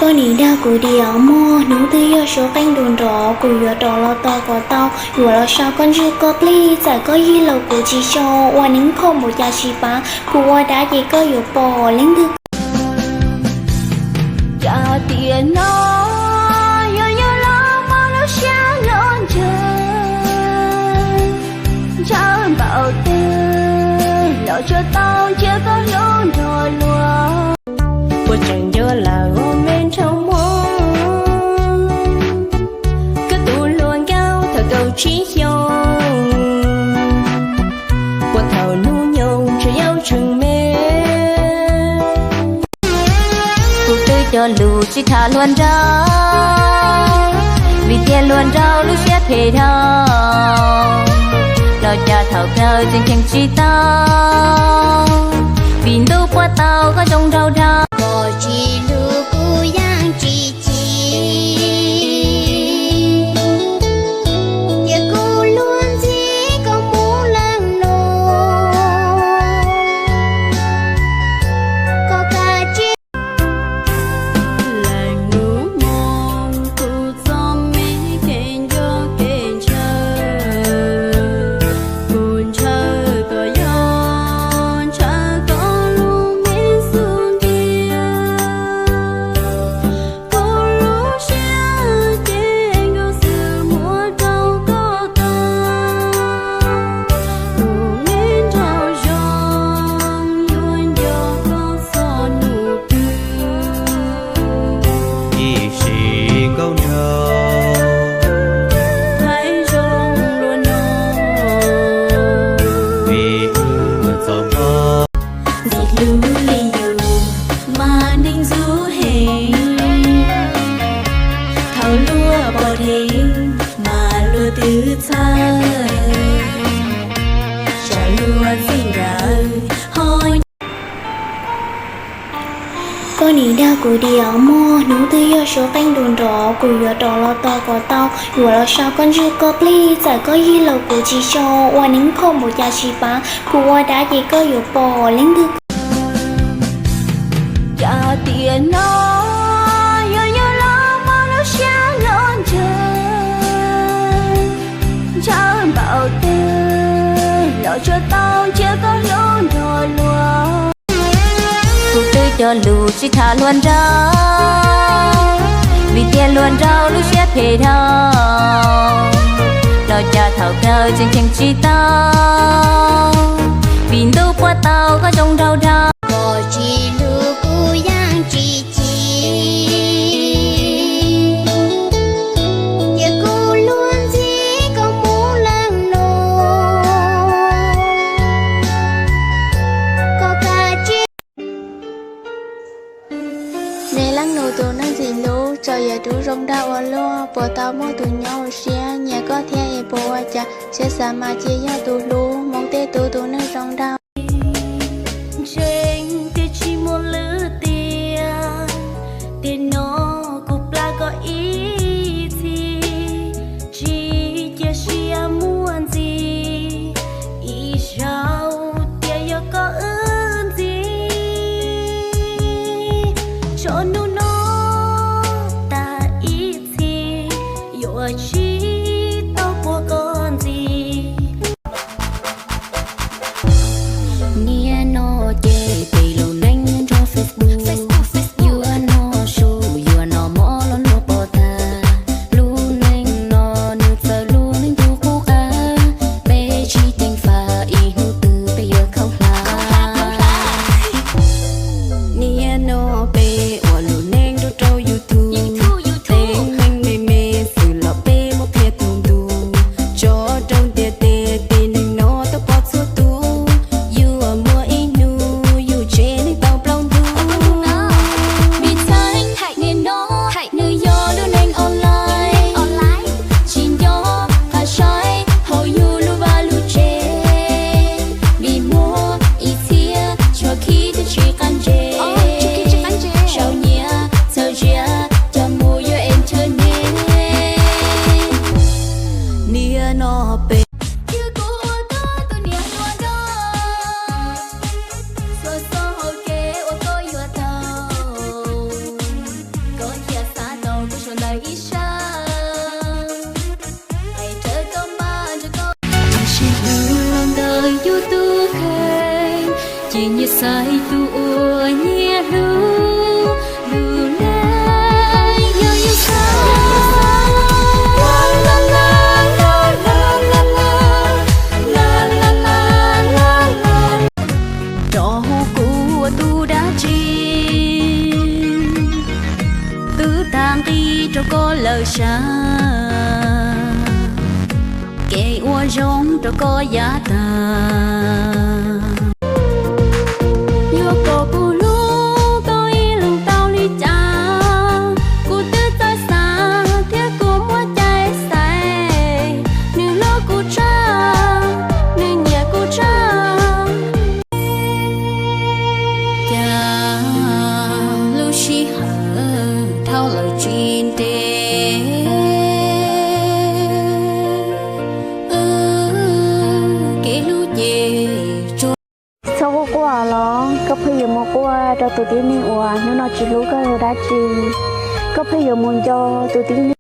Koj nim dag kuv diam mog, hnub twg yog suab qeej nrov nrov, kuv yuav rov los tos kom tau. Yuav los sau koj ntswg koj dlig, txawm koj yig los kuv tsis xyo, ua neeb khoj npaum cas tsis pav, kuv ua dab ces koj yuav pom leej twg. Cas tiam no yog yog los muaj lub siab los ntshaw, ntshaw npaum twg los tsuas tau cia koj hlub nrog luag. Puas tseem nco lawm ob me nraug muam, koj tus hluas nkauj thaum kaum tsib xyoos, puas thaum hnub nyoog tseem yau tseem me. Kuv twb cog lus tsis tham hluas nraug, vim tias hluas nraug lub siab phem dhau, los cas thaum kawg tseem cheem tsis tau, vim ntuj puas tau koj zoo nraug dhau. Koj tsis hlub kuv yeej tsis chim, cia kuv luag ntxhi koj mus leej lus, koj kav tsij. Leej lub moo kuv txoj me kev nco kev ntshaw, kuv ntshaw kom yog ntshaw koj lub me xub ntiag. Kuv lub siab ces nkauj xwb muab rau koj tag, kuv me nraug zoo yuav nco koj txog hnub twg. Ib sim nkauj nraug thaij zoo luaj no, vim wb txom nyem. Txoj hlub li yus mas neeg ntxub heev, thaum luag pom dheev mas luag twb txhawj, tsam luag txij nkawm ho. Koj nim dag kuv diam mog, hnub twg yog suab qeej nrov nrov, kuv yuav rov los tos kom tau. Yuav los sau koj ntswg koj dlig, txawm koj yig los kuv tsis xyo, ua neeb khoj npaum cas tsis pav, kuv ua dab ces koj yuav pom leej twg. Cas tiam no yog yog los muaj lub siab los ntshaw, ntshaw npaum twg los tsuas tau cia koj hlub nrog luag. Kuv twb cog lus tsis tham hluas nraug, vim tias hluas nraug lub siab phem dhau, los cas thaum kawg tseem cheem tsis tau, vim ntuj puas tau koj zoo nraug dhau. Koj tsis hlub kuv yeej tsis chim, cia kuv luag ntxhi koj mus leej lus, koj kav tsij. Me leej nus tus neeg ntxim hlub, txawm yog tus zoo nraug ua luaj, puas tau muaj tus nyob ua siab nyiam koj thiab es puas ua cas, siab xav mas cia yog tus hlub, hmoob tej tus tus neeg zoo nraug. Ntseeg tias tsis muaj lwm tiam, tiam no kuv plab koj ib txhis, tsis cia siab muaj ntxiv, ib zaug tias yog koj wb ntxiv, tso hnub no tag ib txhis, yuav tsis tau puag koj ntxiv. Niaj no ces peb lub neej nrog Facebook, yuav noj su yuav noj mov los luag pom tag. Lub neej no nws txawm lub neej ntuj qub qab, peb tsis ceev faj ib hnub twg peb yuav khaub hlab. Niaj no peb ua lub neej nrog rau YouTube, teeb meem me me xwb los peb muab qhia tu ntu, tso rau ntiaj teb, tib neeg no tau pom txhua tus, yuav muaj ib hnub yus tsev neeg tau plaub ntug. Vim txhais niaj no nws yog lub neej online, tsis nco qab saib hauv yus lub vaj lub tsev, vim muaj ib txhia tshuav khib twb tsis qab ntse. nqi rau koj lawm sas, kev ua zoo rau koj yav tag. Yuav kom kuv hlub koj ib leeg tau li cas, kuv twb txawj xav thiab kuv muaj cai xaiv, nws hlub kuv tshaj, nws nyiam kuv tshaj. Cas lub sij hawm dhau lawm tsis ntev, kev hlub ces tsuas. Txhob quaj quaj los, koj pheej yuav mus quaj rau tus tib neeg uas hnub no tsis hlub koj dab tsi. Koj pheej yuav mus nco tus tib neeg